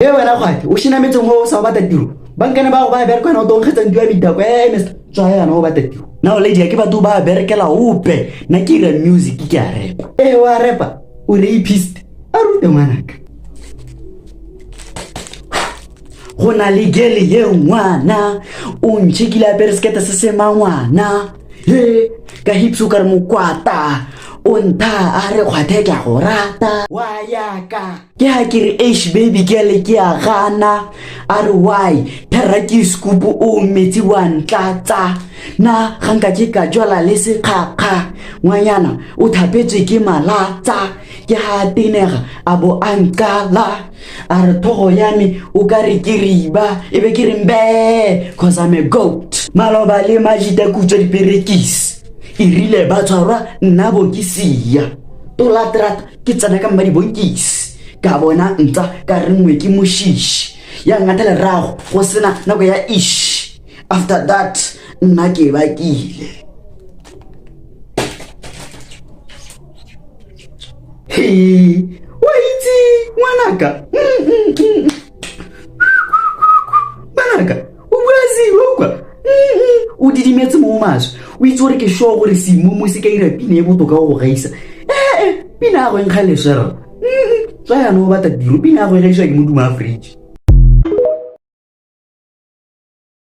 E wena kgwate o shinametseng go o sa o batla tiro. Bankane ba go ba bereka wena o tonkgetsang tio ya medako e mister. Tswa yana o batla tiro. Now lady ke batho ba berekela ope. Nna ke ira music ke a repa. E wa repa o rapist. A rute ngwanaka. Go na le gele ye ngwana o ntšhekile apere sekete se se mangwana he ka hips o ka re mokwata o ntha a re kgwathe ke a go rata wa yaka ke ha ke re ash baby ke le ke a gana a re why thera ke scoop o metsi wa ntlatsa na ga nka ke ka jwala le sekgakga ngwanyana o thapetswe ke malatsa ke ha tenega a bo a nqala a re thogo ya me o ka re ke riba e be ke re mbee cause I'm a goat maloba le majita kutswa diperekisi e rile ba tshwarwa nna bo ke sia tolatrata ke tsena ka mmadibonkisi ka bona ntsa ka re nngwe ke mošiši ya ngata lerago go sena nako ya ish after that nna ke bakile. He, wa itse ngwanaka, ngwanaka o bua selo kwa o didimetse mo maswe o itse gore ke sure gore semumu se ka ira pina e botoka go gaisa. Ee, pina ya go enkga leswerra tswa yana o batla tiro, pina ya go e gaisiwa ke modumo a fridge.